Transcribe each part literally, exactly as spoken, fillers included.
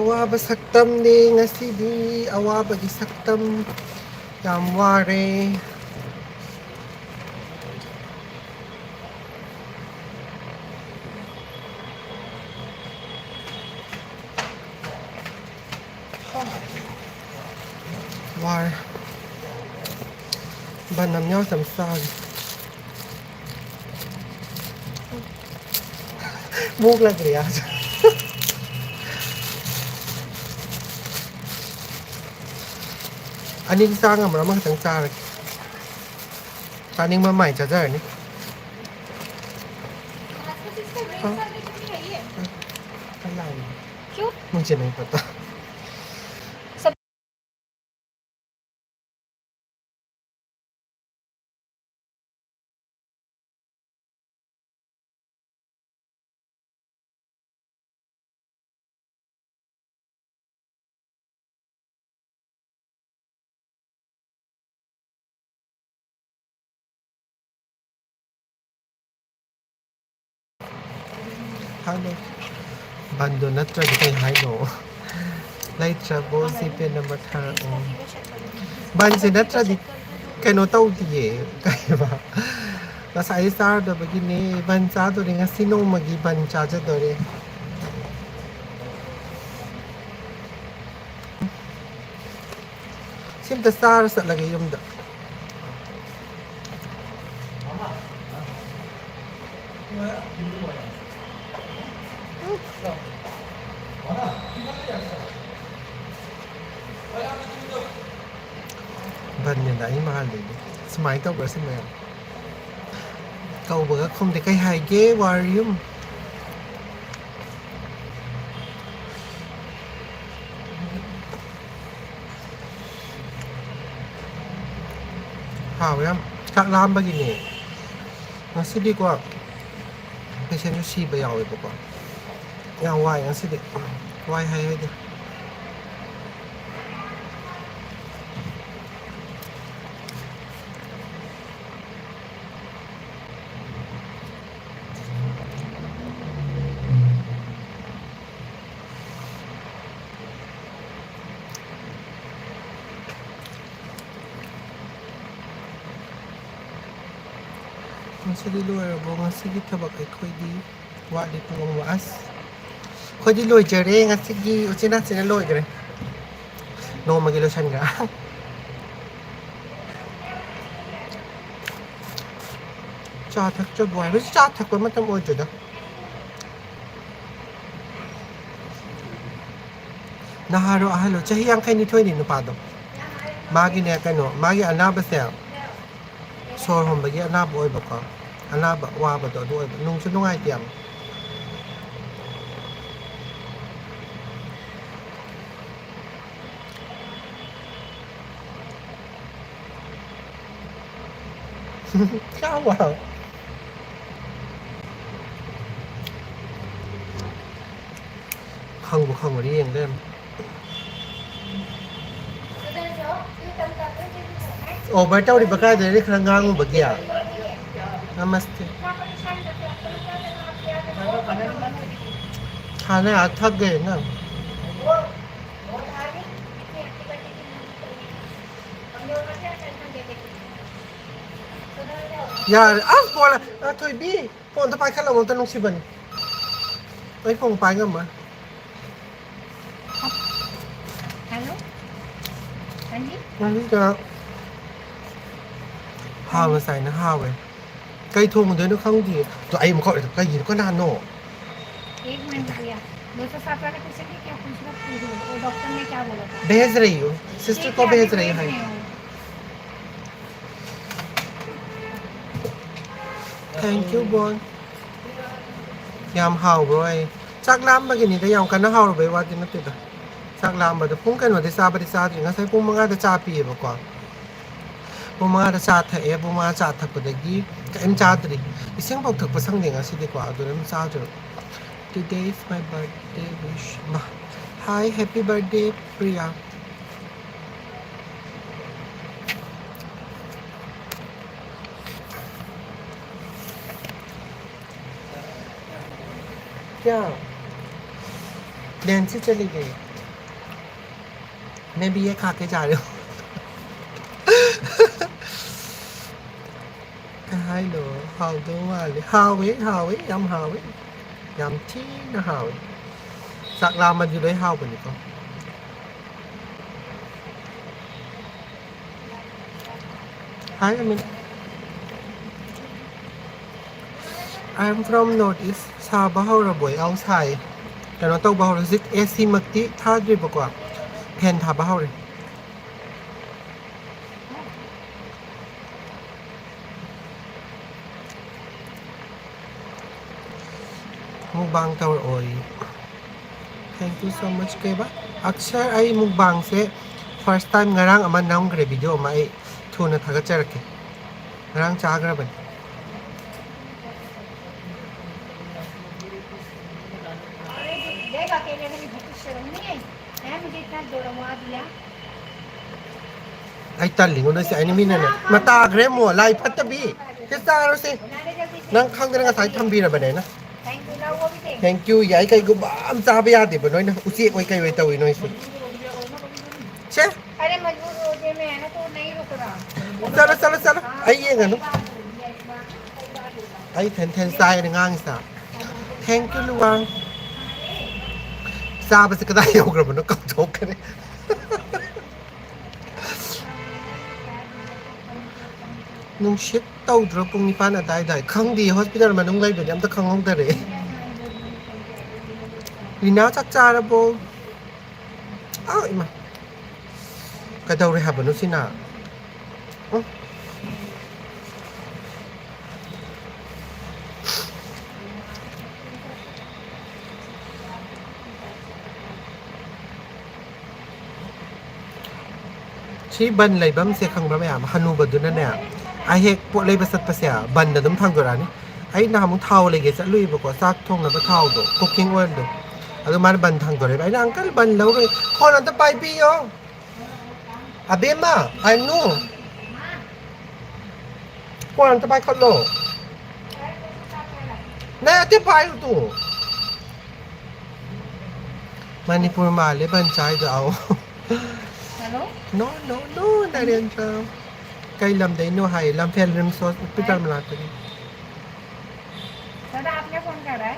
ꯑꯋꯥꯕ ꯁꯛꯇꯝꯅꯦ ꯉꯁꯤꯗꯤ, ꯑꯋꯥꯕꯒꯤ ꯁꯛꯇꯝ꯫ ꯌꯥꯝ ꯋꯥꯔꯦ꯫ ꯋꯥꯔꯦ꯫ ꯕꯟ ꯑꯃ ꯌꯥꯎꯔ ꯆꯥꯒꯦ꯫ ꯃꯣꯛꯂꯛꯇ꯭ꯔꯦ ꯌꯥꯁꯨ꯫ ꯑꯅꯤꯗꯤ ꯆꯥ ꯉꯝꯃꯔꯣꯏ, ꯑꯃꯈꯛꯇꯪ ꯆꯥꯔꯒꯦ꯫ ꯆꯥꯅꯤꯡꯕ ꯃꯥꯏ ꯆꯥꯖꯔꯅꯤ꯫ ꯃꯣꯏ ꯆꯦꯟꯅꯩ ꯄꯣꯠꯇꯣ꯫ ꯍꯜꯂꯣ꯫ ꯕꯟꯗꯣ ꯅꯠꯇ꯭ꯔꯗꯤ ꯀꯩ ꯍꯥꯏꯅꯣ? ꯂꯩꯇ꯭ꯔꯕꯣ? ꯖꯤꯄꯦ ꯅꯝꯕꯔ ꯊꯥꯔꯛꯑꯣ꯫ ꯕꯟꯁꯦ ꯅꯠꯇ꯭ꯔꯗꯤ ꯀꯩꯅꯣ ꯇꯧꯗꯤꯌꯦ꯫ ꯀꯩꯕ? ꯉꯁꯥꯏ ꯆꯥꯔꯨꯗꯕꯒꯤꯅꯦ꯫ ꯕꯟ ꯆꯥꯗꯣꯔꯦ꯫ ꯉꯁꯤ ꯅꯣꯡꯃꯒꯤ ꯕꯟ ꯆꯥꯖꯗꯣꯔꯦ꯫ ꯁꯤ ꯑꯝꯇ ꯆꯥꯔ ꯆꯠꯂꯒꯦ ꯌꯨꯝꯗ꯫ ꯕꯟꯅꯦꯅ ꯑꯩ ꯃꯥꯜꯂꯤꯅꯦ꯫ ꯁꯨꯃꯥꯏꯅ ꯇꯧꯕ꯭ꯔꯥ ꯁꯤ ꯃꯌꯥꯝ? ꯀꯧꯕꯒ ꯈꯨꯝꯗꯦ꯫ ꯀꯩ ꯍꯥꯏꯒꯦ, ꯋꯥꯔꯤꯌꯨꯝ? ꯍꯥꯎꯋꯦ ꯌꯥꯝ꯫ ꯆꯥꯛ ꯂꯥꯝꯕꯒꯤꯅꯦ꯫ ꯉꯁꯤꯗꯤꯀꯣ, ꯄꯦꯁꯦꯟꯁꯨ ꯁꯤꯕ ꯌꯥꯎꯋꯦꯕꯀꯣ꯫ ꯌꯥꯝ ꯋꯥꯏ ꯉꯁꯤꯗꯤ꯫ ꯋꯥꯏ ꯍꯥꯏ ꯍꯥꯏꯗꯤ꯫ ꯉꯁꯤꯗꯤ ꯂꯣꯏꯔꯕꯣ? ꯉꯁꯤꯒꯤ ꯊꯕꯛ ꯑꯩꯈꯣꯏꯗꯤ ꯋꯥꯠꯂꯤ ꯄꯨꯡ ꯑꯃ꯫ ꯑꯁ, ꯑꯩꯈꯣꯏꯗꯤ ꯂꯣꯏꯖꯔꯦ ꯉꯁꯤꯒꯤ꯫ ꯎꯆꯤꯟ ꯅꯥꯆꯤꯟꯅ ꯂꯣꯏꯈ꯭ꯔꯦ꯫ ꯅꯣꯡꯃꯒꯤ ꯂꯣꯏꯁꯤꯟꯈ꯭ꯔꯦ꯫ ꯆꯥ ꯊꯛꯆꯕ ꯍꯥꯏ꯫ ꯍꯧꯖꯤꯛ ꯆꯥ ꯊꯛꯄ ꯃꯇꯝ ꯑꯣꯏꯗ꯭ꯔꯤꯗ꯫ ꯅꯍꯥꯔꯣ ꯑꯍꯜꯂꯣ? ꯆꯍꯤ ꯌꯥꯡꯈꯩ ꯅꯤꯊꯣꯏꯅꯤ ꯅꯨꯄꯥꯗꯣ꯫ ꯃꯥꯒꯤꯅꯦ, ꯀꯩꯅꯣ, ꯃꯥꯒꯤ ꯑꯅꯥꯕꯁꯦ ꯁꯣꯔ ꯍꯣꯟꯕꯒꯤ ꯑꯅꯥꯕ ꯑꯣꯏꯕꯀꯣ꯫ ꯑꯅꯥꯕ ꯋꯥꯕꯗꯣ ꯑꯗꯨ ꯑꯣꯏꯕ꯫ ꯅꯨꯡꯁꯨ ꯅꯨꯡꯉꯥꯏꯇꯦ ꯌꯥꯝ꯫ ꯆꯥꯎ꯫ ꯈꯪꯕꯨ ꯈꯪꯉꯨꯔꯦ, ꯌꯦꯡ ꯂꯩꯔꯝꯃꯦ꯫ ꯑꯣꯚꯔ ꯇꯧꯔꯤꯕ ꯀꯥꯏꯗꯅꯣ ꯈꯔ ꯉꯥꯡꯉꯨꯕꯒꯤ? ꯅꯃꯁꯇꯦ꯫ ꯈꯥꯅ ꯌꯥ ꯊꯛ ꯒꯦ ꯅ꯫ ꯌꯥꯔꯦ꯫ ꯑꯁ, ꯐꯣꯟ, ꯑ, ꯊꯣꯏꯕꯤ, ꯐꯣꯟꯗꯣ ꯄꯥꯏꯈꯠꯂꯝꯃꯣ ꯑꯝꯇ, ꯅꯨꯡꯁꯤꯕꯅꯤ꯫ ꯑꯩ ꯐꯣꯟ ꯄꯥꯏ ꯉꯝꯃꯣꯏ꯫ Hello? हाँ जी? ꯃꯃꯤꯡ ꯀꯌꯥ? ꯍꯥꯎꯅ ꯆꯥꯏꯅ ꯍꯥꯎꯋꯦ꯫ ꯀꯩ ꯊꯣꯡꯗꯣꯏꯅꯣ ꯈꯪꯗꯦ꯫ ꯑꯗꯣ ꯑꯩ ꯑꯃꯨꯛ ꯀꯧꯔꯛꯑꯦ꯫ ꯀꯩꯒꯤꯅꯣ? ꯀꯅꯥꯅꯣ? एक मिनट भैया, दो सौ सात वाला पेशेंट है क्या? पूछ लो, पूछ लो। वो डॉक्टर ने क्या बोला था? भेज रही हूँ, सिस्टर ठीक को है, अभी भेज रही भेज है। रही हूँ। Thank you, boy. ꯌꯥꯝ ꯍꯥꯎꯕ꯭ꯔꯣ ꯑꯩ? ꯆꯥꯛ ꯂꯥꯝꯕꯒꯤꯅꯤꯗ, ꯌꯥꯝ ꯀꯟꯅ ꯍꯥꯎꯔꯨꯕꯩ ꯋꯥꯗꯤ ꯅꯠꯇꯦꯗ꯫ ꯆꯥꯛ ꯂꯥꯝꯕꯗꯣ꯫ ꯄꯨꯡ ꯀꯩꯅꯣꯗꯤ ꯆꯥꯕꯗꯤ ꯆꯥꯗ꯭ꯔꯤ꯫ ꯉꯁꯥꯏ ꯄꯨꯡ ꯃꯉꯥꯗ ꯆꯥ ꯄꯤꯌꯦꯕꯀꯣ꯫ ꯄꯨꯡ ꯃꯉꯥꯗ ꯆꯥ ꯊꯛꯑꯦ꯫ ꯄꯨꯡ ꯃꯉꯥ ꯆꯥ ꯊꯛꯄꯗꯒꯤ ꯀꯔꯤꯝ ꯆꯥꯗ꯭ꯔꯤ꯫ ꯏꯁꯤꯡꯐꯥꯎ ꯊꯛꯄ ꯁꯪꯗꯦ ꯉꯁꯤꯗꯤꯀꯣ꯫ ꯑꯗꯨꯅ ꯑꯗꯨꯝ ꯆꯥꯗ꯭ꯔꯦ꯫ Today is my birthday wish. ꯃꯥ꯫ Hi, happy birthday, Priya. क्या? नैन्सी चली गई। मैं भी ये खा के जा रही हूँ। ꯀꯩ ꯍꯥꯏꯅꯣ? ꯍꯥꯎꯗꯧ ꯃꯥꯜꯂꯦ꯫ ꯍꯥꯎꯋꯦ, ꯍꯥꯎꯋꯦ, ꯌꯥꯝ ꯍꯥꯎꯋꯦ꯫ ꯌꯥꯝ ꯊꯤꯅ ꯍꯥꯎꯋꯦ꯫ ꯆꯥꯛ ꯂꯥꯝꯃꯗꯤ ꯂꯣꯏ ꯍꯥꯎꯕꯅꯤꯀꯣ꯫ Hi, Amin. I am from North East. ꯁꯥꯕ ꯍꯧꯔꯕꯣ? ꯌꯥꯝ ꯁꯥꯏ꯫ ꯀꯩꯅꯣ ꯇꯧꯕ ꯍꯧꯔꯦ꯫ ꯍꯧꯖꯤꯛ ꯑꯦ ꯁꯤ ꯃꯛꯇꯤ ꯊꯥꯗ꯭ꯔꯤꯕꯀꯣ꯫ ꯐꯦꯟ ꯊꯥꯕ ꯍꯧꯔꯦ꯫ Mukbang ꯇꯧꯔꯛꯑꯣꯌꯦ꯫ Thank you so much꯫ ꯀꯩꯕ? ꯑꯛꯁꯔ, ꯑꯩ ꯃꯨꯛꯕꯥꯡꯁꯦ first time ꯉꯔꯥꯡ ꯑꯃ ꯅꯝꯈ꯭ꯔꯦ, video ꯑꯃ꯫ ꯑꯩ ꯊꯨꯅ ꯊꯥꯒꯠꯆꯔꯛꯀꯦ꯫ ꯉꯔꯥꯡ ꯆꯥꯈ꯭ꯔꯕꯅꯤ꯫ अरे, देख, अकेले में भूख शर्म नहीं आई? हैं, मुझे इतना दौड़वा दिया। ꯑꯩ ꯇꯜꯂꯤꯉꯣ ꯅꯣꯏꯁꯦ, ꯑꯩꯅ ꯃꯤꯅꯅꯦ, "ꯃꯇꯥꯈ꯭ꯔꯦ ꯑꯃꯨꯛ, ꯂꯥꯏ ꯐꯠꯇꯕꯤ꯫ ꯁꯤ ꯆꯥꯔꯣꯁꯦ꯫ ꯅꯪ ꯈꯪꯗꯅ ꯉꯁꯥꯏ ꯊꯝꯕꯤꯔꯕꯅꯦ ꯑꯩꯅ꯫ Thank you, ꯌꯥꯏ, ꯀꯩꯒꯨꯝꯕ ꯑꯃ ꯆꯥꯕ ꯌꯥꯗꯦꯕ ꯅꯣꯏꯅ꯫ ꯎꯆꯦꯛ ꯑꯣꯏ ꯀꯩ ꯑꯣꯏ ꯇꯧꯏ ꯅꯣꯏꯁꯦ꯫ ꯁꯦ꯫ अरे, मजबूर हो गए, मैं है ना, तो नहीं रुक रहा। ꯆꯠꯂꯣ, ꯆꯠꯂꯣ, ꯆꯠꯂꯣ꯫ ꯑꯩ ꯌꯦꯡꯉꯅꯨ꯫ ꯑꯩ ꯊꯦꯟ ꯊꯦꯟ ꯆꯥꯏꯅ ꯉꯥꯡꯉꯤꯁꯤꯅ꯫ Thank you, Luwang. ꯆꯥꯕꯁꯦ ꯀꯗꯥꯏ ꯌꯧꯈ꯭ꯔꯕꯅꯣ ꯀꯥꯎꯊꯣꯛꯈ꯭ꯔꯦ꯫ ꯅꯨꯡꯁꯤꯠ ꯇꯧꯗ꯭ꯔꯣ ꯄꯨꯡ ꯅꯤꯄꯥꯟ ꯑꯗꯥꯏꯗ? ꯈꯪꯗꯦ, hospital ꯃꯅꯨꯡ ꯂꯩꯕꯗꯤ ꯑꯝꯇ ꯈꯪꯍꯧꯗꯔꯦ꯫ ꯔꯤꯅꯥ, ꯆꯥꯛ ꯆꯥꯔꯕꯣ? ꯑꯥ, ꯏꯃꯥ꯫ ꯀꯩꯗꯧꯔꯦ ꯍꯥꯏꯕꯅꯣ ꯁꯤꯅ? ꯎꯝ꯫ ꯁꯤ ꯕꯟ ꯂꯩꯐꯝꯁꯦ ꯈꯪꯕ꯭ꯔꯥ ꯃꯌꯥꯝ? ꯍꯅꯨꯕꯗꯨꯅꯅꯦ, ꯑꯩ ꯍꯦꯛ ꯄꯣꯠ ꯂꯩꯕ ꯆꯠꯄꯁꯦ ꯕꯟꯗ ꯑꯗꯨꯝ ꯊꯥꯡꯗꯣꯔꯛꯑꯅꯤ꯫ ꯑꯩ ꯅꯍꯥꯟꯃꯨꯛ ꯊꯥꯎ ꯂꯩꯒꯦ ꯆꯠꯂꯨꯏꯕꯀꯣ, ꯆꯥꯛ ꯊꯣꯡꯅꯕ ꯊꯥꯎꯗꯣ, cooking oilꯗꯣ, ꯑꯗꯣ ꯃꯥꯅ ꯕꯟ ꯊꯥꯡꯗꯣꯔꯛꯑꯦꯕ꯫ ꯑꯩꯅ, "Uncle, ꯕꯟ ꯂꯧꯔꯣꯏ, phone ꯑꯝꯇ ꯄꯥꯏꯕꯤꯌꯣ꯫ ꯑꯕꯦꯝꯃ, ꯑꯅꯨ, phone ꯑꯝꯇ ꯄꯥꯏꯈꯠꯂꯣ꯫ ꯅꯪ ꯑꯇꯩ ꯄꯥꯏꯌꯨ ꯇꯨ꯫" ꯃꯅꯤꯄꯨꯔ ꯃꯥꯜꯂꯦ ꯕꯟ ꯆꯥꯏꯗꯣ꯫ ꯑꯧ꯫ Hello? No, no, no, Narendra. ꯀꯩ ꯂꯝꯗꯩꯅꯣ ꯍꯥꯏ, ꯂꯝꯐꯦꯜ ꯔꯤꯝꯁ ꯍꯣꯁꯄꯤꯇꯥꯜ ꯃꯅꯥꯛꯇꯒꯤ꯫ दादा, आपने फोन करा है?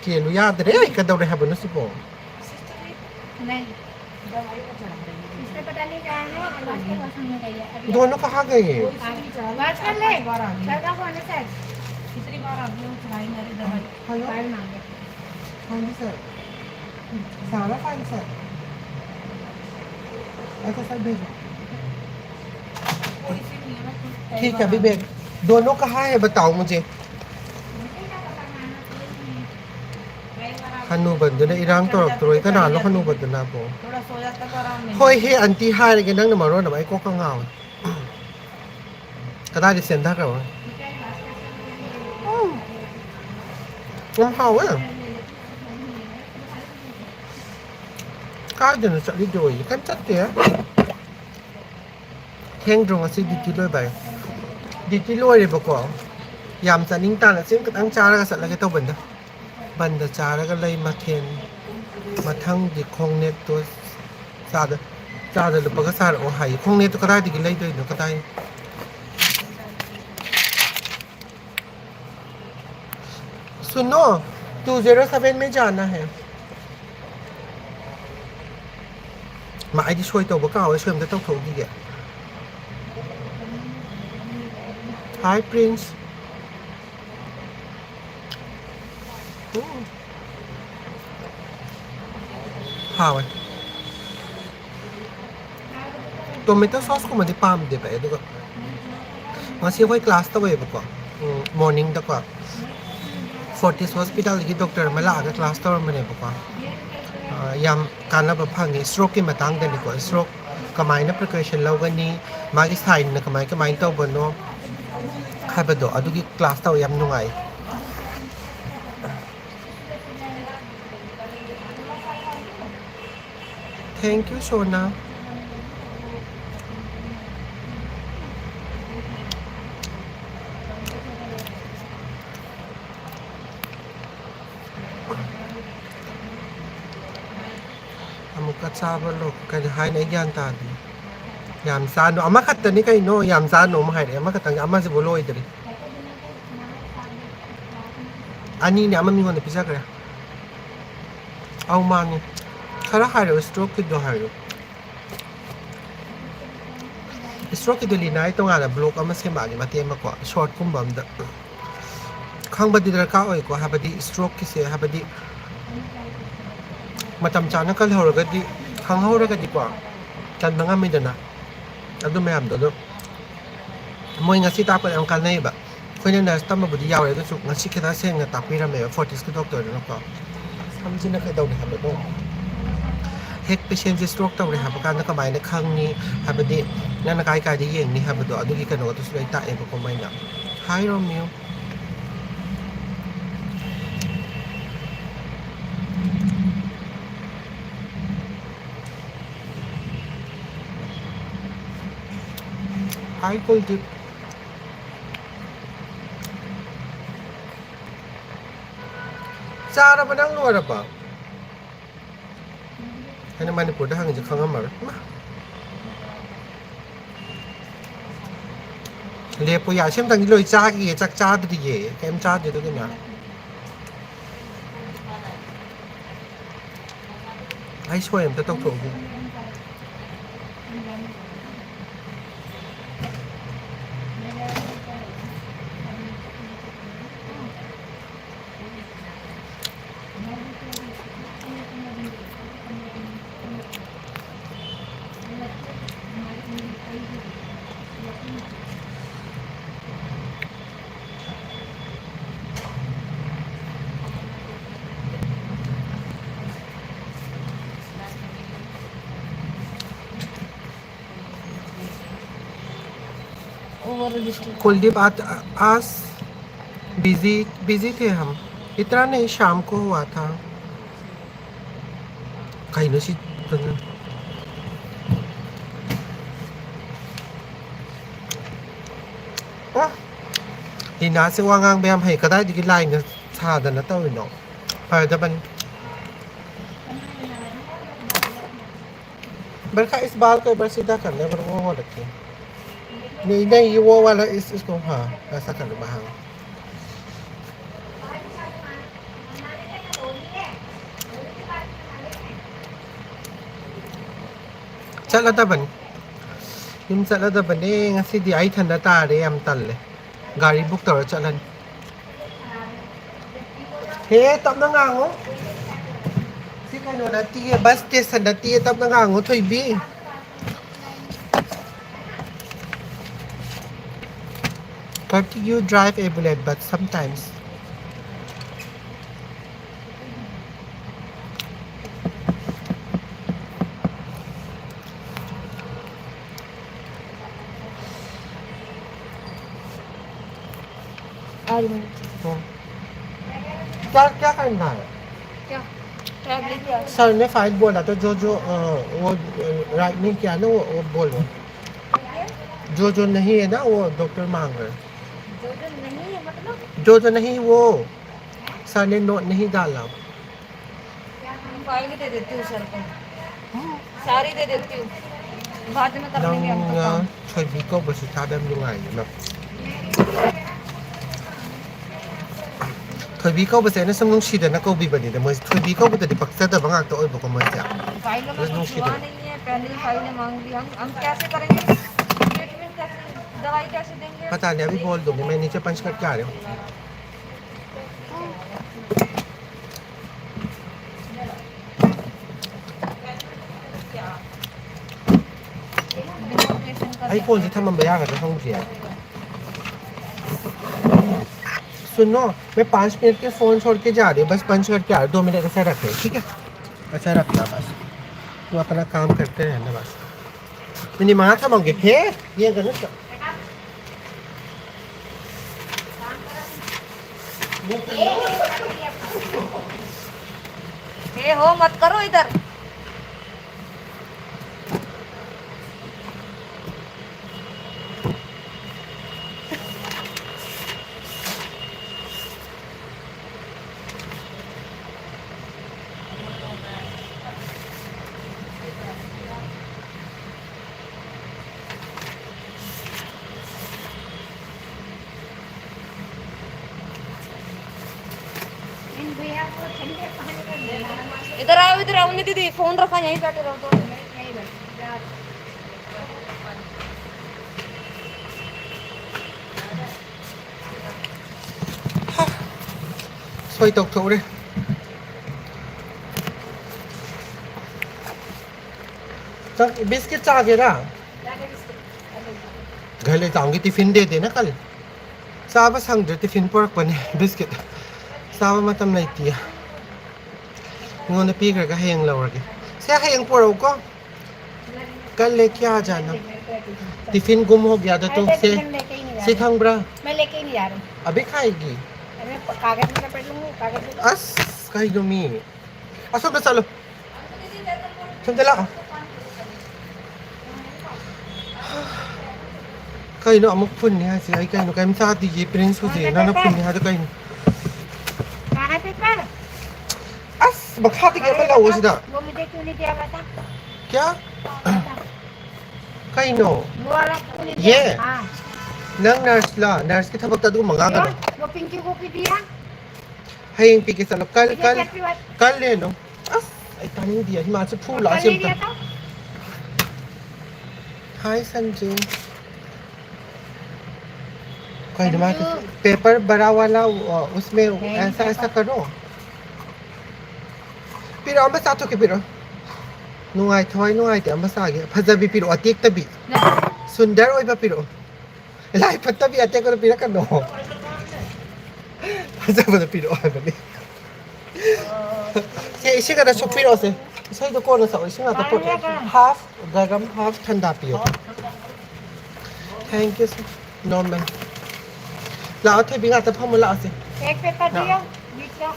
ꯆꯦꯜꯂꯨ ꯌꯥꯗ꯭ꯔꯦ꯫ ꯑꯩ ꯀꯩꯗꯧꯔꯦ ꯍꯥꯏꯕꯅꯣ ꯁꯤꯕꯣ? नहीं, इसका पता नहीं कहाँ है, आज तक पसंद नहीं गई है। अभी दोनों कहाँ गए? बात कर ले। सर का फोन है सर। कितनी बार आप लोग चढ़ाई मारे दवाई? हेलो। फाइल मांगे। हाँ जी सर, सारा फाइल सर। अच्छा सर, भेजो। ठीक है, अभी भेज। दोनों कहाँ है, बताओ मुझे। ꯍꯅꯨꯕꯗꯨꯅ ꯏꯔꯥꯡ ꯇꯧꯔꯛꯇ꯭ꯔꯣꯏ? ꯀꯅꯥꯅꯣ ꯍꯅꯨꯕꯗꯨꯅꯕꯣ? थोड़ा सो जाता तो आराम मिलता। ꯍꯣꯏ ꯍꯦ, ꯑꯟꯇꯤ ꯍꯥꯏꯔꯒꯦ, ꯅꯪꯅ ꯃꯔꯣꯟ ꯑꯃ ꯑꯩ ꯀꯣꯛꯀ ꯉꯥꯎꯋꯦ꯫ ꯀꯗꯥꯏꯗ ꯆꯦꯟꯊꯈ꯭ꯔꯕ? ꯎꯝ꯫ ꯌꯥꯝ ꯍꯥꯎꯋꯦ꯫ ꯀꯥꯏꯗꯅꯣ ꯆꯠꯂꯤꯗꯣ ꯑꯩ? ꯀꯩꯝ ꯆꯠꯇꯦ꯫ ꯊꯦꯡꯗ꯭ꯔꯣ ꯉꯁꯤ ꯗ꯭ꯌꯨꯇꯤ ꯂꯣꯏꯕ? ꯗ꯭ꯌꯨꯇꯤ ꯂꯣꯏꯔꯦꯕꯀꯣ꯫ ꯌꯥꯝ ꯆꯥꯅꯤꯡ ꯇꯥꯅ ꯆꯦꯡ ꯈꯤꯇꯪ ꯆꯥꯔꯒ ꯆꯠꯂꯒꯦ ꯇꯧꯕꯅꯤꯗ꯫ ꯕꯟꯗ ꯆꯥꯔꯒ ꯂꯩ ꯃꯊꯦꯜ꯫ ꯃꯊꯪꯗꯤ ꯈꯣꯡꯅꯦꯠꯇꯣ ꯆꯥꯗ, ꯆꯥꯗ ꯂꯨꯄꯥꯒ ꯆꯥꯔꯛꯑꯣ ꯍꯥꯏꯌꯦ꯫ ꯈꯣꯡꯅꯦꯠꯇꯣ ꯀꯗꯥꯏꯗꯒꯤ ꯂꯩꯗꯣꯏꯅꯣ? ꯀꯗꯥꯏ? सुनो, टू ज़ीरो सेवन में जाना है। ꯃꯥ, ꯑꯩꯗꯤ ꯁꯣꯏ ꯇꯧꯕ ꯀꯥꯎꯋꯦ, ꯁꯣꯏ ꯑꯝꯇ ꯇꯧꯊꯣꯛꯈꯤꯒꯦ꯫ Hi, Prince. ꯎꯝ꯫ ꯍꯥꯎꯋꯦ꯫ ꯇꯣꯃꯦꯇꯣ ꯁꯣꯁꯀꯨꯝꯕꯗꯤ ꯄꯥꯝꯗꯦꯕ ꯑꯩ, ꯑꯗꯨꯒ ꯉꯁꯤ ꯑꯩꯈꯣꯏ ꯀ꯭ꯂꯥꯁ ꯇꯧꯋꯦꯕꯀꯣ, ꯎꯝ, ꯃꯣꯔꯅꯤꯡꯗꯀꯣ꯫ ꯐꯣꯔꯇꯤꯁ ꯍꯣꯁꯄꯤꯇꯥꯜꯗꯒꯤ ꯗꯣꯛꯇꯔ ꯑꯃ ꯂꯥꯛꯑꯒ ꯀ꯭ꯂꯥꯁ ꯇꯧꯔꯝꯕꯅꯦꯕꯀꯣ꯫ ꯑ, ꯌꯥꯝ ꯀꯥꯟꯅꯕ ꯐꯪꯉꯦ ꯁ꯭ꯇ꯭ꯔꯣꯛꯀꯤ ꯃꯇꯥꯡꯗꯅꯤꯀꯣ꯫ ꯁ꯭ꯇ꯭ꯔꯣꯛ ꯀꯃꯥꯏꯅ ꯄ꯭ꯔꯤꯀꯣꯁꯟ ꯂꯧꯒꯅꯤ, ꯃꯥꯒꯤ ꯁꯥꯏꯟꯅ ꯀꯃꯥꯏ ꯀꯃꯥꯏꯅ ꯇꯧꯕꯅꯣ ꯍꯥꯏꯕꯗꯣ, ꯑꯗꯨꯒꯤ ꯀ꯭ꯂꯥꯁ ꯇꯧꯋꯦ꯫ ꯌꯥꯝ ꯅꯨꯡꯉꯥꯏ꯫ Thank you, Shona. ꯑꯃꯨꯛꯀ ꯆꯥꯕ ꯂꯣ-, ꯀꯔꯤ ꯍꯥꯏꯅꯣ? ꯑꯩ ꯒ꯭ꯌꯥꯟ ꯇꯥꯗꯦ꯫ ꯌꯥꯝ ꯆꯥꯅꯨ, ꯑꯃꯈꯛꯇꯅꯤ ꯀꯩꯅꯣ, ꯌꯥꯝ ꯆꯥꯅꯨ ꯑꯃ ꯍꯥꯏꯔꯛꯑꯦ, ꯑꯃꯈꯛꯇꯪ, ꯑꯃꯁꯤꯕꯨ ꯂꯣꯏꯗ꯭ꯔꯤ꯫ ꯑꯅꯤꯅꯦ, ꯑꯃ ꯃꯤꯉꯣꯟꯗ ꯄꯤꯖꯈ꯭ꯔꯦ꯫ ꯑꯧ, ꯃꯥꯅꯦ꯫ ꯈꯔ ꯍꯥꯏꯔꯛꯑꯣ, ꯁ꯭ꯇ꯭ꯔꯣꯛꯀꯤꯗꯣ ꯍꯥꯏꯔꯛꯑꯣ꯫ ꯁ꯭ꯇ꯭ꯔꯣꯛꯀꯤꯗꯣ ꯂꯤꯅꯥ, ꯑꯩ ꯇꯣꯉꯥꯟꯅ ꯕ꯭ꯂꯣꯛ ꯑꯃ ꯁꯦꯝꯃꯛꯑꯒꯦ, ꯃꯇꯦꯛ ꯑꯃꯀꯣ, ꯁꯣꯔꯠꯀꯨꯝꯕ ꯑꯝꯗ꯫ ꯈꯪꯕꯗꯤ ꯗꯔꯀꯥꯔ ꯑꯣꯏꯀꯣ, ꯍꯥꯏꯕꯗꯤ ꯁ꯭ꯇ꯭ꯔꯣꯛꯀꯤꯁꯦ, ꯍꯥꯏꯕꯗꯤ ꯃꯇꯝ ꯆꯥꯅ ꯀꯜꯍꯧꯔꯒꯗꯤ, ꯈꯪꯍꯧꯔꯒꯗꯤꯀꯣ, ꯀꯟꯕ ꯉꯝꯃꯤꯗꯅ꯫ ꯑꯗꯨ ꯃꯌꯥꯝꯗꯣ ꯑꯗꯣ ꯃꯣꯏ ꯉꯁꯤ ꯇꯥꯛꯄꯗ ꯌꯥꯝ ꯀꯥꯟꯅꯩꯌꯦꯕ꯫ ꯑꯩꯈꯣꯏꯅ ꯅꯔꯁ ꯇꯝꯕꯕꯨꯗꯤ ꯌꯥꯎꯔꯦ, ꯑꯗꯨꯁꯨ ꯉꯁꯤ ꯈꯤꯇꯪ ꯁꯦꯡꯅ ꯇꯥꯛꯄꯤꯔꯝꯃꯦꯕ ꯐꯣꯔꯇꯤꯁꯀꯤ ꯗꯣꯛꯇꯔꯗꯨꯅꯀꯣ꯫ ꯁꯝꯁꯤꯅ ꯀꯩꯗꯧꯔꯦ ꯍꯥꯏꯕꯗꯣ, ꯍꯦꯛ ꯄꯦꯁꯦꯟꯁꯦ ꯁ꯭ꯇ꯭ꯔꯣꯛ ꯇꯧꯔꯦ ꯍꯥꯏꯕ ꯀꯥꯟꯗ ꯀꯃꯥꯏꯅ ꯈꯪꯅꯤ ꯍꯥꯏꯕꯗꯤ, ꯅꯪꯅ ꯀꯥꯏ ꯀꯥꯏꯗ ꯌꯦꯡꯅꯤ ꯍꯥꯏꯕꯗꯣ, ꯑꯗꯨꯒꯤ ꯀꯩꯅꯣꯗꯨꯁꯨ ꯂꯣꯏ ꯇꯥꯛꯑꯦꯕꯀꯣ ꯃꯣꯏꯅ꯫ ꯍꯥꯏ ꯔꯣꯃꯤꯌꯣ꯫ ꯍꯥꯏ ꯀꯨꯜꯗꯤꯞ꯫ ꯆꯥꯔꯕ ꯅꯪ ꯂꯣꯏꯔꯕ? ꯑꯩꯅ ꯃꯅꯤꯄꯨꯔꯗ ꯍꯪꯉꯤꯁꯦ ꯈꯪꯉꯝꯃꯔꯣꯏ꯫ ꯏꯃꯥ꯫ ꯂꯦꯞꯄꯨ ꯌꯥ, ꯁꯤ ꯑꯝꯇꯪꯗꯤ ꯂꯣꯏ ꯆꯥꯈꯤꯒꯦ, ꯆꯥꯛ ꯆꯥꯗ꯭ꯔꯤꯌꯦ, ꯀꯩꯝ ꯆꯥꯗ꯭ꯔꯤ ꯑꯗꯨꯒꯤꯅꯦ꯫ ꯑꯩ ꯁꯣꯏ ꯑꯝꯇ ꯇꯧꯊꯣꯛꯎꯒꯦ꯫ कुलदीप, आज, आज बिजी, बिजी थे हम, इतना नहीं, शाम को हुआ था। ꯀꯩꯅꯣ ꯁꯤ? ꯑꯣ, ꯂꯤꯅꯥꯁꯦ ꯋꯥ ꯉꯥꯡꯕ ꯌꯥꯝ ꯍꯩ꯫ ꯀꯗꯥꯏꯗꯒꯤ ꯂꯥꯏꯅ ꯁꯥꯗꯅ ꯇꯧꯔꯤꯅꯣ? ꯐꯔꯗꯕꯅꯤ꯫ बरखा इस बाल को एक बार सीधा कर ले, पर वो, वो रखिए। नहीं, नहीं, ये वो वाला, इस, इसको, हाँ, ऐसा कर लो, हाँ। ꯆꯠꯂꯗꯕꯅꯤ꯫ ꯌꯨꯝ ꯆꯠꯂꯗꯕꯅꯦ꯫ ꯉꯁꯤꯗꯤ ꯑꯩ ꯏꯊꯟꯗ ꯇꯥꯔꯦ, ꯌꯥꯝ ꯇꯜꯂꯦ꯫ ꯒꯥꯔꯤ ꯕꯨꯛ ꯇꯧꯔ ꯆꯠꯂꯅꯤ꯫ ꯍꯦ, ꯇꯞꯅ ꯉꯥꯡꯉꯨ꯫ ꯁꯤ ꯀꯩꯅꯣ ꯅꯠꯇꯤꯌꯦ, ꯕꯁ ꯁ꯭ꯇꯦꯁꯟ ꯅꯠꯇꯤꯌꯦ, ꯇꯞꯅ ꯉꯥꯡꯉꯨ, ꯊꯣꯏꯕꯤ꯫ But you drive a bullet, but sometimes. आ रही हूँ। हाँ। क्या, क्या करना है? क्या? टैबलेट क्या? सर ने फाइल बोला तो जो, जो, अ, वो, अ, राइट नहीं किया ना, वो, वो बोलो। जो, जो नहीं है ना, वो डॉक्टर मांग रहे हैं। जो, जो नहीं है मतलब? जो, जो नहीं, वो सर ने नोट नहीं डाला। फाइल दे देती हूँ सर को। सारी दे देती हूँ। बाद में कर लेंगे हम तो काम। ꯅꯪꯅ ꯊꯣꯏꯕꯤ ꯀꯧꯕꯁꯤ ꯇꯥꯕ ꯌꯥꯝ ꯅꯨꯡꯉꯥꯏꯌꯦ ꯅꯪ꯫ ꯊꯣꯏꯕꯤ ꯀꯧꯕꯁꯦ ꯑꯩꯅ ꯁꯨꯝ ꯅꯨꯡꯁꯤꯗꯅ ꯀꯧꯕꯤꯕꯅꯤꯗ꯫ ꯃꯣꯏꯁꯦ ꯊꯣꯏꯕꯤ ꯀꯧꯕꯗꯗꯤ ꯄꯛꯆꯗꯕ ꯉꯥꯛꯇ ꯑꯣꯏꯕꯀꯣ ꯃꯣꯏꯁꯦ꯫ फाइलों में कुछ हुआ नहीं है, पहले ही फाइलें मांग ली। हम, हम कैसे करेंगे? ट्रीटमेंट कैसे, दवाई कैसे देंगे? पता नहीं, अभी बोल दूंगी मैं, नीचे पंच करके आ रहे हो। ꯑꯩ ꯐꯣꯟꯁꯦ ꯊꯝꯃꯝꯕ ꯌꯥꯒꯗ꯭ꯔꯥ ꯈꯪꯗ꯭ꯔꯤꯌꯦ꯫ सुनो, मैं पाँच मिनट के फोन छोड़ के जा रही हूँ, बस पंच करके आ रही हूँ, दो मिनट ऐसा रखे, ठीक है? ऐसा रखना बस, तू अपना काम करते रहना बस। ꯃꯤꯅꯤꯠ ꯃꯉꯥ ꯊꯝꯃꯝꯒꯦ꯫ ꯍꯦ, ꯌꯦꯡꯒꯅꯨ꯫ ए हो, मत करो इधर। इधर आओ, इधर आओ, नहीं दीदी, फोन रखा, यहीं बैठे रहो, दो मिनट, यहीं बैठो। ꯁꯣꯏ ꯇꯧꯊꯣꯛꯎꯔꯦ꯫ ꯆꯥꯛ, ꯕꯤꯁꯀꯤꯠ ꯆꯥꯒꯦꯔꯥ? ꯒꯥꯏꯂꯩꯇꯥꯝꯒꯤ ꯇꯤꯐꯤꯟ ꯗꯦꯗꯦꯅ ꯀꯜꯂꯤ꯫ ꯆꯥꯕ ꯁꯪꯗ꯭ꯔꯦ, ꯇꯤꯐꯤꯟ ꯄꯨꯔꯛꯄꯅꯦ ꯕꯤꯁꯀꯤꯠ꯫ ꯆꯥꯕ ꯃꯇꯝ ꯂꯩꯇꯦ꯫ ꯑꯩꯉꯣꯟꯗ ꯄꯤꯈ꯭ꯔꯒ ꯍꯌꯦꯡ ꯂꯧꯔꯒꯦ꯫ ꯁꯦ, ꯍꯌꯦꯡ ꯄꯨꯔꯛꯎꯀꯣ꯫ कल लेके आ जाना। टिफिन गुम हो गया था तो से, से खंगब्रा। मैं लेके ही नहीं जा रही। अभी खाएगी। अरे, कागज में लपेट लूंगी, कागज में। ꯑꯁ, ꯀꯩꯅꯣ ꯃꯤ? ꯑꯁꯣꯝꯗ ꯆꯠꯂꯣ꯫ ꯁꯣꯝꯗ ꯂꯥꯛꯑꯣ꯫ ꯀꯩꯅꯣ ꯑꯃꯨꯛ ꯐꯨꯟꯅꯤ ꯍꯥꯏꯁꯦ? ꯑꯩ ꯀꯩꯅꯣ ꯀꯩꯝ ꯆꯥꯗꯤꯌꯦ, ꯄ꯭ꯔꯤꯟꯁ ꯍꯧꯖꯤꯛ ꯅꯪꯅ ꯐꯨꯟꯅꯤ ꯍꯥꯏꯗꯣ ꯀꯩꯅꯣ? ꯀꯥ ꯍꯥꯏ ꯄꯦꯄꯔ? ꯑꯁ, ꯃꯈꯥꯗꯒꯤ ꯑꯃ ꯂꯧꯑꯣ ꯁꯤꯗ꯫ वो मुझे क्यों नहीं दिया बता? क्या? बता। ꯀꯩꯅꯣ? वो वाला क्यों नहीं दिया? ये? हाँ। ꯅꯪ ꯅꯔꯁꯂ? ꯅꯔꯁꯀꯤ ꯊꯕꯛꯇ ꯑꯗꯨꯒꯨꯝꯕ ꯉꯥꯡꯒꯅꯨ꯫ वो पिंकी को भी दिया? ꯍꯌꯦꯡ ꯄꯤꯒꯦ ꯆꯠꯂꯣ꯫ कल, मुझे कल, क्या पिवा? कल ले लो। ꯑꯁ, ꯑꯩ ꯇꯥꯅꯤꯡꯗꯤꯌꯦ꯫ ꯍꯤꯃꯥꯟꯁꯨ ꯐꯨ वो ꯂꯥꯛꯑꯁꯤ कल नहीं ꯑꯝꯇ꯫ दिया था? हाय संजू। ꯀꯩꯅꯣ ꯃꯥ संजू। पेपर बड़ा वाला, अ, उसमें नहीं, ऐसा, ऐसा पेपर। करो। ꯄꯤꯔꯛꯑꯣ, ꯑꯃ ꯆꯥꯊꯣꯛꯀꯦ, ꯄꯤꯔꯛꯑꯣ꯫ ꯅꯨꯡꯉꯥꯏ, ꯊꯋꯥꯏ ꯅꯨꯡꯉꯥꯏꯇꯦ, ꯑꯃ ꯆꯥꯒꯦ꯫ ꯐꯖꯕꯤ ꯄꯤꯔꯛꯑꯣ, ꯑꯇꯦꯛꯇꯕꯤ꯫ ꯅꯠꯇꯦ꯫ ꯁꯨꯟꯗꯔ ꯑꯣꯏꯕ ꯄꯤꯔꯛꯑꯣ꯫ ꯂꯥꯏ ꯐꯠꯇꯕꯤ ꯑꯇꯦꯛꯄꯗꯣ ꯄꯤꯔꯛꯀꯅꯣ꯫ ꯐꯖꯕꯗꯣ ꯄꯤꯔꯛꯑꯣ ꯍꯥꯏꯕꯅꯤ꯫ ꯁꯦ, ꯏꯁꯤꯡ ꯈꯛꯇ ꯁꯣꯛꯄꯤꯔꯛꯑꯣ, ꯁꯦ꯫ ꯏꯁꯩꯗꯣ ꯀꯣꯟꯅ ꯁꯛꯑꯣ, ꯏꯁꯤꯡ ꯉꯥꯛꯇ ꯄꯣꯠ-, half ꯒꯔꯝ, half ꯊꯟꯗꯥ ꯄꯤꯌꯣ꯫ Thank you, sir. Normal. ꯂꯥꯛꯑꯣ, ꯊꯣꯏꯕꯤ, ꯉꯥꯛꯇ ꯐꯝꯃꯣ, ꯂꯥꯛꯑꯣ, ꯁꯦ꯫ एक पेपर ꯂꯥꯛꯑꯣ꯫ दियो, बीच का।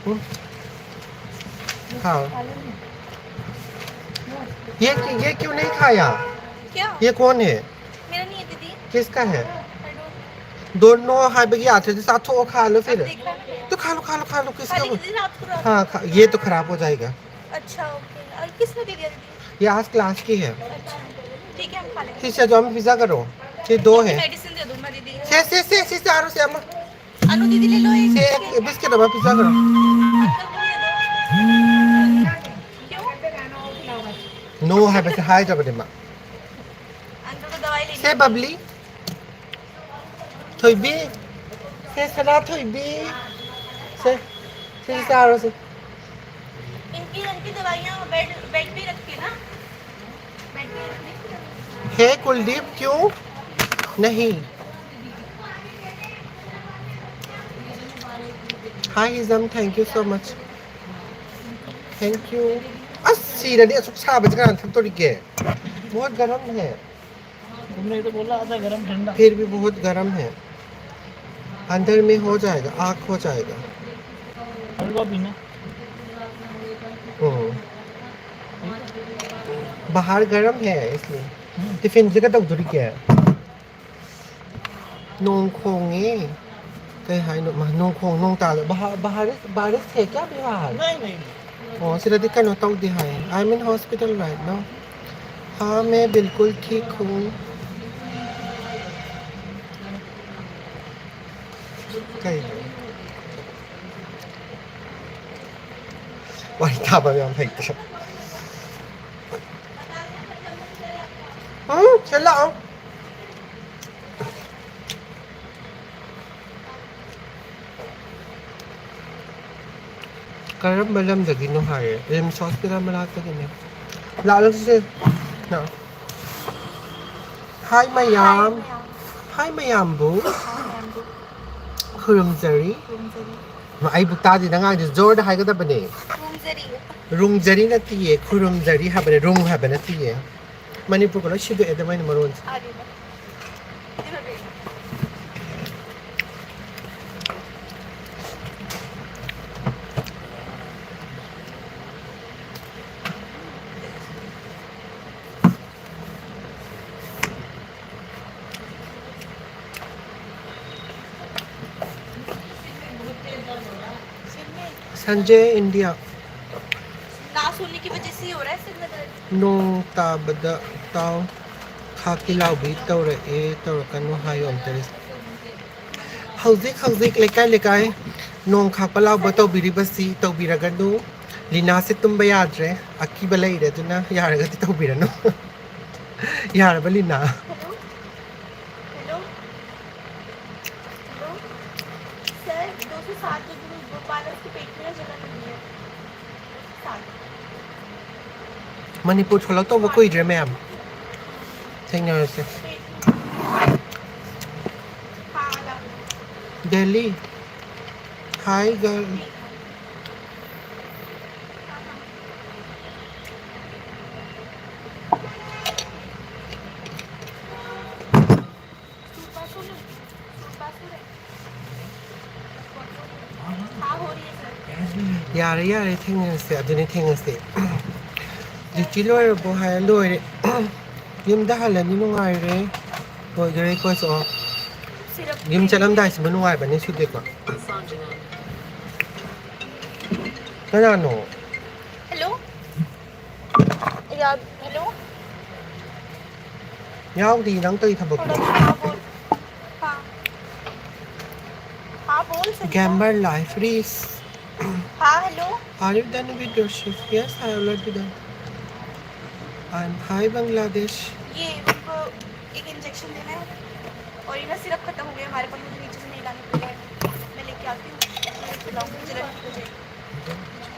हम्म। हाँ। ये, ये क्यों नहीं खाया? क्या? ये कौन है? मेरा नहीं है दीदी। किसका है? I don't know। दोनों ꯍꯥꯏꯕꯒꯤ ꯑꯥꯔꯊꯗꯤ ꯆꯥꯊꯣꯛꯑꯣ, ꯈꯥꯜꯂꯣ अब फिर। देख रहा है ना मेरा। तो खा लो, खा लो, खा लो, किसका खाली वो? दीदी, रात को रात हाँ, को। खा, ये तो खराब हो जाएगा। अच्छा, ओके। और किसने दे दिया दीदी? ये आज क्लास की है। अच्छा, ठीक है, हम खा लेंगे। ठीक है, जो हम पिज़्ज़ा करो। ये दो है। मेडिसिन दे दूंगा दीदी। से, से, से, से, चारों से अम्मा। अनु दीदी ले लो एक। से एक बिस्किट अम्मा पिज्जा करो। अंकल को ये दो। क्यों? नो है वैसे हाय जब दे माँ। अंकल को दवाई लेनी से है। बबली। थोइबी। से सना थोइबी। से, से चारों से। इनकी, इनकी दवाइयाँ बेड, बेड पे रखती है ना? बेड पे रखती है। हे कुलदीप, क्यों नहीं? Hi Hizam, thank you so much. Thank you. अस्सी रही असुक साबत का अंतर तो लिखे। बहुत गर्म है। तुमने तो बोला था गरम ठंडा। फिर भी बहुत गर्म है। अंदर में हो जाएगा, आग हो जाएगा। हलवा भी ना। हम्म। बाहर गर्म है इसलिए। हम्म। टिफिन जगह तक दूरी क्या है? ꯅꯣꯡ ꯈꯣꯡꯉꯦ꯫ ꯀꯩ ꯍꯥꯏꯅꯣ? ꯃꯥ, ꯅꯣꯡ ꯈꯣꯡ, ꯅꯣꯡ ꯇꯥꯗ-, ꯕꯍꯥ-, ꯕꯍꯥꯔꯤꯁ, ꯕꯥꯔꯤꯁ ꯊꯦ ꯀꯌꯥ ꯕꯤ ꯕꯍꯥꯔ? नहीं, नहीं, नहीं। ꯑꯣ, ꯁꯤꯗꯗꯤ ꯀꯩꯅꯣ ꯇꯧꯗꯦ ꯍꯥꯏ꯫ I am in hospital right now. हाँ, मैं बिल्कुल ठीक हूँ। ꯀꯩꯅꯣ? ꯋꯥꯔꯤ ꯇꯥꯕ ꯌꯥꯝ ꯍꯩꯇ꯭ꯔꯦ꯫ ꯎꯝ, ꯁꯤ ꯂꯥꯛꯑꯣ꯫ ꯀꯔꯝꯕ ꯂꯝꯗꯒꯤꯅꯣ ꯍꯥꯏꯌꯦ? ꯔꯤꯝꯁ ꯍꯣꯁꯄꯤꯇꯥꯜ ꯃꯅꯥꯛꯇꯒꯤꯅꯦ꯫ ꯂꯥꯛꯂꯁꯦ꯫ ꯂꯥꯛꯑꯣ꯫ ꯍꯥꯏ ꯃꯌꯥꯝ꯫ ꯍꯥꯏ ꯃꯌꯥꯝꯕꯨ꯫ ꯍꯥꯏ ꯃꯌꯥꯝꯕꯨ꯫ ꯈꯨꯔꯨꯝꯖꯔꯤ꯫ ꯈꯨꯔꯨꯝꯖꯔꯤ꯫ ꯑꯩꯕꯨ ꯇꯥꯗꯦ, ꯅꯪ ꯉꯥꯡꯗꯤ ꯖꯣꯔꯗ ꯍꯥꯏꯒꯗꯕꯅꯦ꯫ ꯈꯨꯔꯨꯝꯖꯔꯤ꯫ ꯔꯨꯡꯖꯔꯤ ꯅꯠꯇꯤꯌꯦ, ꯈꯨꯔꯨꯝꯖꯔꯤ ꯍꯥꯏꯕꯅꯦ, ꯔꯨꯡ ꯍꯥꯏꯕ ꯅꯠꯇꯤꯌꯦ꯫ ꯃꯅꯤꯄꯨꯔꯒ ꯂꯣꯏ ꯁꯤꯗꯣꯛꯑꯦꯗ ꯃꯣꯏꯅ ꯃꯔꯣꯟꯁꯦ꯫ ꯑꯗꯨꯅꯦ꯫ संजय इंडिया। ना सोने की वजह से ही हो रहा है सिर में दर्द। ꯅꯣꯡ ꯇꯥꯕꯗ ꯇꯥꯎ꯫ ꯈꯥꯛꯀꯤ ꯂꯥꯎꯕꯤ ꯇꯧꯔꯛꯑꯦ, ꯇꯧꯔꯛꯀꯅꯨ ꯍꯥꯏꯌꯣ ꯑꯝꯇ꯫ ꯍꯧꯖꯤꯛ ꯍꯧꯖꯤꯛ ꯂꯩꯀꯥꯏ ꯂꯩꯀꯥꯏ ꯅꯣꯡ ꯈꯥꯛꯄ ꯂꯥꯎꯕ ꯇꯧꯕꯤꯔꯤꯕꯁꯤ ꯇꯧꯕꯤꯔꯒꯅꯨ꯫ ꯂꯤꯅꯥꯁꯦ ꯇꯨꯝꯕ ꯌꯥꯗ꯭ꯔꯦ, ꯑꯀꯤꯕ ꯂꯩꯔꯦ, ꯑꯗꯨꯅ ꯌꯥꯔꯒꯗꯤ ꯇꯧꯕꯤꯔꯅꯨ꯫ ꯌꯥꯔꯕ Leena? Hello? Hello? Hello? Sir, दो सौ सात जो तुम्हें गोपाल उसके पेट में ना जगह नहीं है। ꯃꯅꯤꯄꯨꯔ ꯊꯣꯛꯂꯛꯇꯧꯕ ꯀꯨꯏꯗ꯭ꯔꯦ ꯃꯌꯥꯝ꯫ ꯊꯦꯡꯅꯔꯁꯦ꯫ ꯗꯦꯜꯂꯤ꯫ Hi girl. ꯌꯥꯔꯦ, ꯌꯥꯔꯦ, ꯊꯦꯡꯅꯔꯁꯦ꯫ ꯑꯗꯨꯅꯦ, ꯊꯦꯡꯅꯁꯦ꯫ ꯗ꯭ꯌꯨꯇꯤ ꯂꯣꯏꯔꯕꯣ ꯍꯥꯏꯔ ꯂꯣꯏꯔꯦ꯫ ꯌꯨꯝꯗ ꯍꯜꯂꯅꯤ, ꯅꯨꯡꯉꯥꯏꯔꯦ꯫ ꯂꯣꯏꯗꯣꯔꯦꯀꯣ꯫ ꯁꯣ, ꯌꯨꯝ ꯆꯠꯂꯝꯗꯥꯏꯁꯤꯃ ꯅꯨꯡꯉꯥꯏꯕꯅꯤ ꯁꯤꯗꯤꯀꯣ꯫ ꯀꯅꯥꯅꯣ? Hello? यार, hello? ꯌꯥꯎꯗꯤ, ꯅꯪ ꯀꯔꯤ ꯊꯕꯛꯅꯣ? थोड़ा सा हाँ बोल। हाँ। हाँ बोल संगीता। Gamer life, Reese. हाँ, hello। Are you done with your shift? Yes, I already done. And hi, Bangladesh. ये उनको एक इंजेक्शन देना है और इनका सिरप खत्म हो गया हमारे पास, मुझे नीचे से नहीं लाने के लिए। मैं लेके आती हूँ, मैं खिलाऊंगी, जलन ठीक हो जाएगी।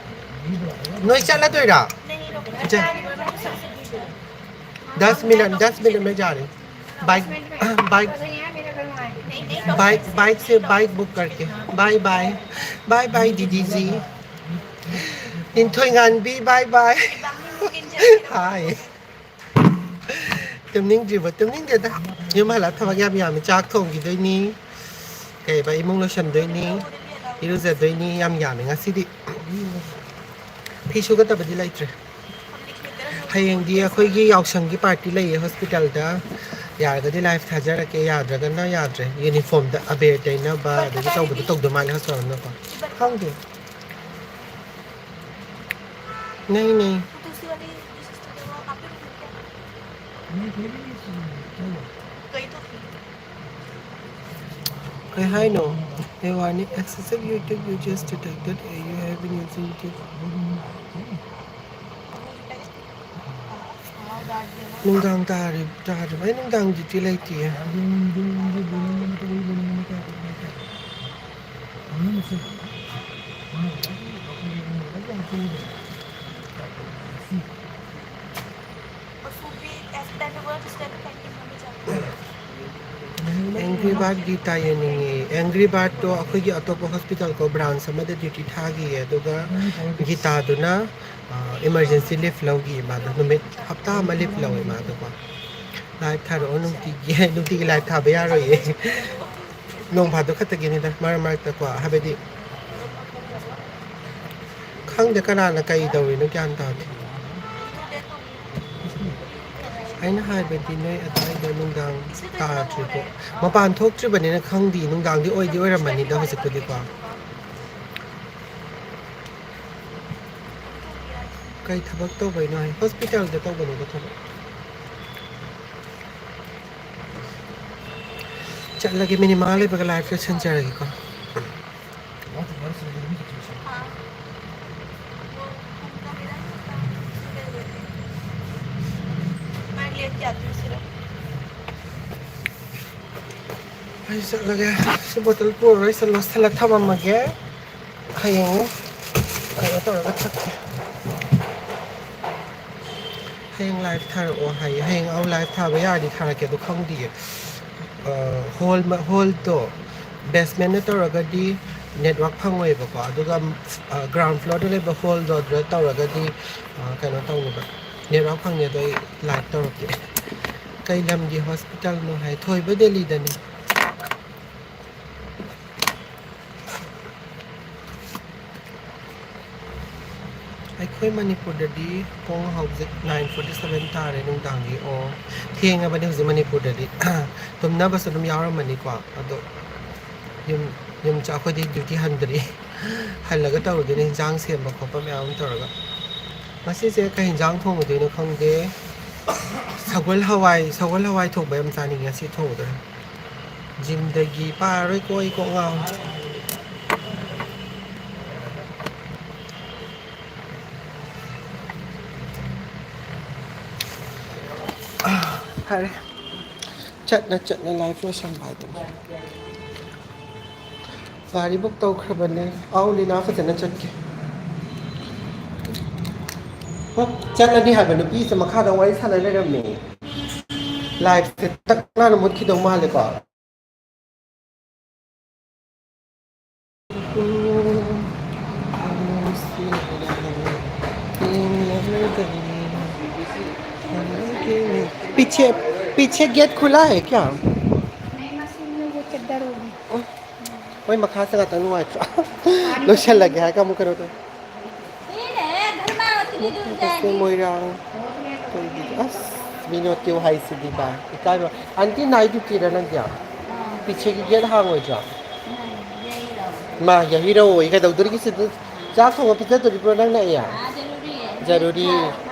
ꯅꯣꯏ ꯆꯠꯂꯗꯣꯏꯔꯥ? नहीं, डॉक्टर। ꯆꯠ- नहीं, डॉक्टर, सबसे पूछो। दस मिनट, दस मिनट में जा रहे हैं। बाइक, बाइक, नहीं, नहीं, डॉक्टर, बाइक, बाइक से नहीं, बाइक बुक करके। Bye bye. बाय बाय दीदी जी। ꯂꯤꯟꯊꯣꯏꯉꯥꯟꯕꯤ, bye bye. Hi. ꯇꯨꯝꯅꯤꯡꯗ꯭ꯔꯤꯕꯣ? ꯇꯨꯝꯅꯤꯡꯗꯦꯗ꯫ ꯌꯨꯝ ꯍꯜꯂꯛ ꯊꯕꯛ ꯌꯥꯝ ꯌꯥꯝꯃꯤ꯫ ꯆꯥꯛ ꯊꯣꯡꯈꯤꯗꯣꯏꯅꯤ, ꯀꯩꯕ, ꯏꯃꯨꯡ ꯂꯣꯏꯁꯟꯗꯣꯏꯅꯤ, ꯏꯔꯨꯖꯗꯣꯏꯅꯤ꯫ ꯌꯥꯝ ꯌꯥꯝꯃꯤ ꯉꯁꯤꯗꯤ꯫ ꯐꯤ ꯁꯨꯒꯗꯕꯗꯤ ꯂꯩꯇ꯭ꯔꯦ꯫ ꯍꯌꯦꯡꯗꯤ ꯑꯩꯈꯣꯏꯒꯤ ꯌꯥꯎꯁꯪꯒꯤ ꯄꯥꯔꯇꯤ ꯂꯩꯌꯦ ꯍꯣꯁꯄꯤꯇꯥꯜꯗ꯫ ꯌꯥꯔꯒꯗꯤ ꯂꯥꯏꯐ ꯊꯥꯖꯔꯛꯀꯦ, ꯌꯥꯗ꯭ꯔꯒꯅ ꯌꯥꯗ꯭ꯔꯦ꯫ ꯌꯨꯅꯤꯐꯣꯔꯝꯗ ꯑꯕꯦꯔ ꯇꯩꯅꯕ ꯑꯗꯒꯤ ꯇꯧꯕꯗꯣ ꯇꯧꯗꯣꯏ ꯃꯥꯜꯂꯦ ꯍꯣꯁꯄꯤꯇꯥꯜꯗꯀꯣ꯫ ꯈꯪꯗꯦ꯫ नहीं, नहीं। दूसरी वाली जो सिस्टर है, वो आप ही को क्या? ꯀꯩ ꯊꯣꯛꯈꯤ? ꯀꯩ ꯍꯥꯏꯅꯣ? Hey, warning, excessive YouTube users detected. You have been using YouTube. ꯅꯨꯡꯗꯥꯡ ꯇꯥꯔꯤ ꯇꯥꯔꯤꯕ? ꯑꯩ ꯅꯨꯡꯗꯥꯡ ꯗ꯭ꯌꯨꯇꯤ ꯂꯩꯇꯤꯌꯦ꯫ ꯑꯦꯡꯒ꯭ꯔꯤ ꯕꯥꯔꯠ ꯒꯤꯇꯥ ꯌꯦꯡꯅꯤꯡꯉꯤ꯫ ꯑꯦꯡꯒ꯭ꯔꯤ ꯕꯥꯔꯠꯇꯣ ꯑꯩꯈꯣꯏꯒꯤ ꯑꯇꯣꯞꯄ ꯍꯣꯁꯄꯤꯇꯥꯜ ꯀꯣ, ꯕ꯭ꯔꯥꯟꯁ ꯑꯃꯗ ꯗ꯭ꯌꯨꯇꯤ ꯊꯥꯈꯤꯌꯦ, ꯑꯗꯨꯒ ꯒꯤꯇꯥꯗꯨꯅ ꯏꯃꯥꯔꯖꯦꯟꯁꯤ ꯂꯤꯐ ꯂꯧꯈꯤꯌꯦ꯫ ꯃꯥꯗꯣ ꯅꯨꯃꯤꯠ ꯍꯞꯇꯥ ꯑꯃ ꯂꯤꯐ ꯂꯧꯋꯦ ꯃꯥꯗꯣꯀꯣ꯫ ꯂꯥꯏꯚ ꯊꯥꯔꯛꯑꯣ ꯅꯨꯡꯇꯤꯒꯤ꯫ ꯅꯨꯡꯇꯤꯒꯤ ꯂꯥꯏꯚ ꯊꯥꯕ ꯌꯥꯔꯣꯏꯌꯦ꯫ ꯅꯣꯡ ꯐꯥꯗꯣꯛ ꯈꯛꯇꯒꯤꯅꯤꯗ, ꯃꯔꯛ ꯃꯔꯛꯇꯀꯣ, ꯍꯥꯏꯕꯗꯤ ꯈꯪꯗꯦ ꯀꯅꯥꯅ ꯀꯩ ꯇꯧꯔꯤꯅꯣ ꯒ꯭ꯌꯥꯟ ꯇꯥꯗꯦ꯫ ꯑꯩꯅ ꯍꯥꯏꯕꯗꯤ ꯅꯣꯏ ꯑꯗꯨꯋꯥꯏꯗ ꯅꯨꯡꯗꯥꯡ ꯇꯥꯗ꯭ꯔꯤꯕꯣ? ꯃꯄꯥꯟ ꯊꯣꯛꯇ꯭ꯔꯤꯕꯅꯤꯅ ꯈꯪꯗꯦ, ꯅꯨꯡꯗꯥꯡꯗꯤ ꯑꯣꯏꯗꯤ ꯑꯣꯏꯔꯝꯃꯅꯤꯗ ꯍꯧꯖꯤꯛꯄꯨꯗꯤꯀꯣ꯫ ꯀꯩ ꯊꯕꯛ ꯇꯧꯕꯩꯅꯣ ꯍꯥꯏ? ꯍꯣꯁꯄꯤꯇꯥꯜꯗ ꯇꯧꯕꯅꯤꯗ ꯊꯕꯛ꯫ ꯆꯠꯂꯒꯦ, ꯃꯤꯅꯤꯠ ꯃꯉꯥ ꯂꯩꯕꯒ ꯂꯥꯏꯐ ꯂꯣꯏꯁꯤꯟꯖꯔꯒꯦꯀꯣ꯫ ꯑꯩ ꯆꯠꯂꯒꯦ꯫ ꯁꯤ ꯕꯣꯇꯜ ꯄꯨꯔꯔꯣꯏ, ꯁꯤ ꯂꯣꯠꯁꯤꯜꯂ ꯊꯝꯃꯝꯃꯒꯦ꯫ ꯍꯌꯦꯡ ꯀꯩꯅꯣ ꯇꯧꯔꯒ ꯊꯛꯀꯦ꯫ ꯍꯌꯦꯡ ꯂꯥꯏꯚ ꯊꯥꯔꯛꯑꯣ ꯍꯥꯏꯌꯦ꯫ ꯍꯌꯦꯡ ꯑꯧ ꯂꯥꯏꯚ ꯊꯥꯕ ꯌꯥꯔꯗꯤ ꯊꯥꯔꯛꯀꯦ, ꯑꯗꯣ ꯈꯪꯗꯤꯌꯦ꯫ ꯑ, ꯍꯣꯜ ꯃ-, ꯍꯣꯜꯗꯣ ꯕꯦꯁꯃꯦꯟꯗ ꯇꯧꯔꯒꯗꯤ ꯅꯦꯠꯋꯥꯛ ꯐꯪꯉꯣꯏꯕꯀꯣ, ꯑꯗꯨꯒ, ꯑ, ꯒ꯭ꯔꯥꯎꯟ ꯐ꯭ꯂꯣꯔꯗ ꯂꯩꯕ ꯍꯣꯜꯗꯣ ꯑꯗꯨꯗ ꯇꯧꯔꯒꯗꯤ, ꯑ, ꯀꯩꯅꯣ ꯇꯧꯅꯦꯕ, ꯅꯦꯠꯋꯥꯛ ꯐꯪꯅꯤ꯫ ꯑꯗꯣ ꯑꯩ ꯂꯥꯏꯚ ꯇꯧꯔꯛꯀꯦ꯫ ꯀꯩ ꯂꯝꯒꯤ ꯍꯣꯁꯄꯤꯇꯥꯜꯅꯣ ꯍꯥꯏ? ꯊꯣꯏꯕ ꯗꯦꯜꯂꯤꯗꯅꯤ꯫ ꯑꯩꯈꯣꯏ ꯃꯅꯤꯄꯨꯔꯗꯗꯤ ꯄꯨꯡ ꯍꯧꯖꯤꯛ nine forty seven ꯇꯥꯔꯦ ꯅꯨꯡꯗꯥꯡꯒꯤ꯫ ꯑꯣ, ꯊꯦꯡꯉꯕꯅꯤ ꯍꯧꯖꯤꯛ ꯃꯅꯤꯄꯨꯔꯗꯗꯤ꯫ ꯇꯨꯝꯅꯕꯁꯨ ꯑꯗꯨꯝ ꯌꯥꯎꯔꯝꯃꯅꯤꯀꯣ꯫ ꯑꯗꯣ ꯌꯨꯝ, ꯌꯨꯝ ꯆ-, ꯑꯩꯈꯣꯏꯗꯤ ꯗ꯭ꯌꯨꯇꯤ ꯍꯟꯗ꯭ꯔꯤ꯫ ꯍꯜꯂꯒ ꯇꯧꯔꯨꯗꯣꯏꯅꯦ, ꯍꯤꯟꯖꯥꯡ ꯁꯦꯝꯕ ꯈꯣꯠꯄ ꯃꯌꯥꯝ ꯑꯃ ꯇꯧꯔꯒ꯫ ꯉꯁꯤꯁꯦ ꯀꯩ ꯍꯤꯟꯖꯥꯡ ꯊꯣꯡꯉꯨꯗꯣꯏꯅꯣ ꯈꯪꯗꯦ꯫ ꯁꯒꯣꯜ ꯍꯋꯥꯏ, ꯁꯒꯣꯜ ꯍꯋꯥꯏ ꯊꯣꯡꯕ ꯌꯥꯝ ꯆꯥꯅꯤꯡꯉꯦ, ꯁꯤ ꯊꯣꯡꯕꯗ꯫ ꯖꯤꯝꯗꯒꯤ ꯄꯥꯔꯔꯣꯏꯀꯣ, ꯑꯩ ꯀꯣꯛ ꯉꯥꯎꯔꯦ꯫ ꯐꯔꯦ꯫ ꯆꯠꯅ ꯆꯠꯅ ꯂꯥꯏꯐ ꯂꯣꯏꯁꯟꯕ ꯍꯥꯏꯗꯨꯅꯤ꯫ ꯒꯥꯔꯤ ꯕꯨꯛ ꯇꯧꯈ꯭ꯔꯕꯅꯦ꯫ ꯑꯧ, ꯂꯤꯅꯥ ꯐꯖꯅ ꯆꯠꯀꯦ꯫ ꯍꯣꯏ, ꯆꯠꯂꯅꯤ ꯍꯥꯏꯕ ꯅꯨꯄꯤꯁꯦ ꯃꯈꯥꯗ ꯋꯥꯔꯤ ꯁꯥꯟꯅ ꯂꯩꯔꯝꯃꯦ꯫ ꯂꯥꯏꯐꯁꯦ ꯇꯛ ꯂꯥꯎꯅ ꯃꯨꯠꯈꯤꯗꯧ ꯃꯥꯜꯂꯦꯀꯣ꯫ पीछे, पीछे गेट खुला है क्या? नहीं, मशीन में वो चद्दर होगी। ꯃꯣꯏ ꯃꯈꯥꯁꯦ ꯉꯥꯛꯇꯪ ꯅꯨꯡꯉꯥꯏꯇ꯭ꯔꯣ? ꯂꯣꯏꯁꯜꯂꯒꯦ ꯍꯥꯏꯔꯒ ꯑꯃꯨꯛ ꯀꯩꯅꯣ ꯇꯧ꯫ ꯁꯤ ꯃꯣꯏꯔꯥꯡ꯫ ꯑꯁ, ꯃꯤꯅꯣꯠꯇꯤꯌꯨ ꯍꯥꯏꯁꯤꯗꯤꯕ꯫ ꯏꯀꯥꯏꯕ꯫ ꯑꯟꯇꯤ, ꯅꯥꯏꯠ ꯗ꯭ꯌꯨꯇꯤꯔ ꯅꯪꯒꯤ? ꯄꯤꯆꯦꯒꯤ ꯒꯦꯠ ꯍꯥꯡꯉꯣꯏꯗ꯭ꯔꯣ? ꯃꯥ, ꯌꯥꯍꯤꯔꯛꯑꯣ꯫ ꯀꯩꯗꯧꯗꯣꯔꯤꯒꯦ ꯁꯤꯗ? ꯆꯥꯛ ꯊꯣꯡꯉ ꯄꯤꯖꯗꯣꯔꯤꯕ꯭ꯔꯣ ꯅꯪꯅ ꯑꯩ? ꯖꯔꯨꯔꯤ꯫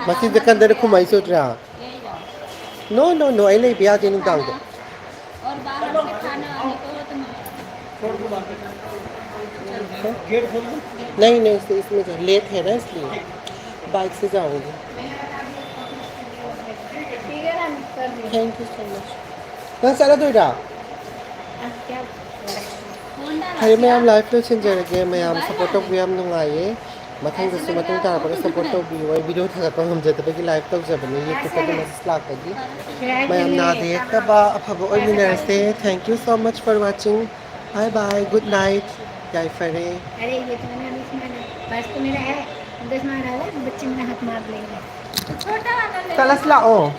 ꯃꯆꯤꯟꯁꯦ ꯀꯟꯗꯅ ꯈꯨꯝꯃꯛꯏꯁꯦ ꯎꯗ꯭ꯔꯥ? No, no, no, ꯑꯩ ꯂꯩꯕ ꯌꯥꯗꯦ ꯅꯨꯡꯗꯥꯡꯗ꯫ नहीं, नहीं, इस-, इसमें जा, लेट है ना इसलिए। बाइक से जाऊंगी। Thank you so much. ꯅꯪ ꯆꯠꯂꯗꯣꯏꯔꯥ? ꯐꯔꯦ ꯃꯌꯥꯝ, ꯂꯥꯏꯐ ꯂꯣꯏꯁꯤꯟꯖꯔꯒꯦ꯫ ꯃꯌꯥꯝ ꯁꯞꯄꯣꯔꯠ ꯇꯧꯕ ꯌꯥꯝ ꯅꯨꯡꯉꯥꯏꯌꯦ꯫ ꯃꯊꯪꯗꯁꯨ ꯃꯇꯨꯡ ꯇꯥꯔꯛꯄꯗ ꯁꯞꯄꯣꯔꯠ ꯇꯧꯕꯤꯌꯨ꯫ ꯑꯩ ꯚꯤꯗꯤꯑꯣ ꯊꯥꯒꯠꯄ ꯉꯝꯖꯗꯕꯒꯤ ꯂꯥꯏꯐ ꯇꯧꯖꯕꯅꯤ꯫ ꯌꯨꯇ꯭ꯌꯨꯕꯇ ꯃꯦꯁꯦꯖ ꯂꯥꯛꯄꯒꯤ꯫ ꯃꯌꯥꯝ ꯅꯥꯗ ꯌꯦꯛꯇꯕ ꯑꯐꯕ ꯑꯣꯏꯃꯤꯟꯅꯔꯁꯦ꯫ Thank you so much for watching. Bye bye. Good night. ꯌꯥꯏꯐꯔꯦ꯫ अरे, ये तो मैंने अभी इसमें, पर्स तो मेरा है, दस मार रहा है, बच्चे मेरा हाथ मार लेंगे। तो छोटा वाला ले लो। कलश लाओ।